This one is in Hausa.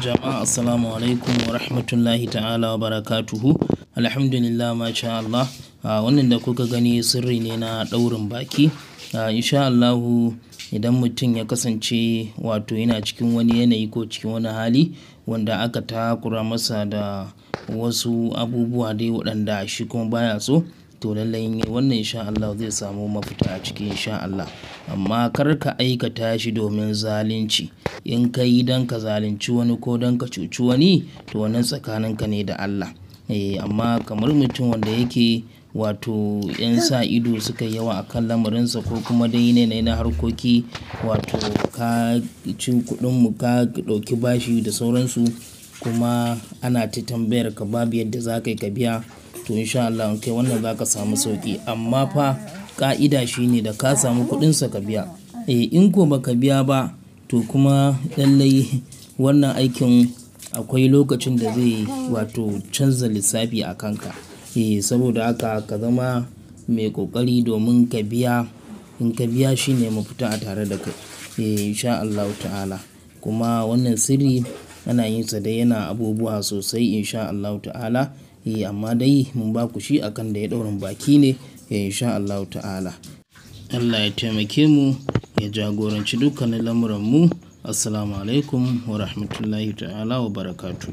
Jama'a, assalamu alaikum wa rahmatullahi ta'ala wa barakatuhu. Alhamdulillah, masha Allah. Wannan da kuka gani sirri ne na ɗaurin baki. Insha Allahu, idan mutum ya kasance wato yana cikin wani yanayi ko cikin wani hali wanda aka takura masa da wasu abubuwa dai waɗanda shi kuma baya so, to lallai in yayi wannan, insha Allah zai samu mafita a ciki, insha Allah. Amma kar ka aikata shi domin zalunci. In ka yi don ka zalunci wani ko don ka cuci wani, to wannan tsakaninka ne da Allah. Amma kamar mutum wanda yake wato 'yan sa ido suka yi yawa a kan lamarinsa, ko kuma dai yanayi na harkoki, wato ka ci kuɗin mu, ka ɗauki bashi da sauransu, kuma ana ta tambayar ka, babu yadda za ka yi ka biya, to insha Allah in kai wannan za ka samu sauƙi. Amma fa ƙa'ida shine da ka samu kuɗinsa ka biya. In ko ba ka biya ba, to kuma lallai wannan aikin akwai lokacin da zai wato canza lissafi a kanka. Saboda haka ka zama mai ƙoƙari domin ka biya. In ka biya shine mafita a tare da kai. Insha Allahu ta'ala. Kuma wannan sirri ana yin sa dai yana abubuwa sosai, insha Allahu ta'ala. Amma dai mun ba ku shi akan da ya ɗaurin baki ne. Insha Allahu ta'ala. Allah ya taimake mu, ya jagoranci dukkanin lamuran mu. Assalamu alaikum wa rahmatullahi ta'ala wa barakatuh.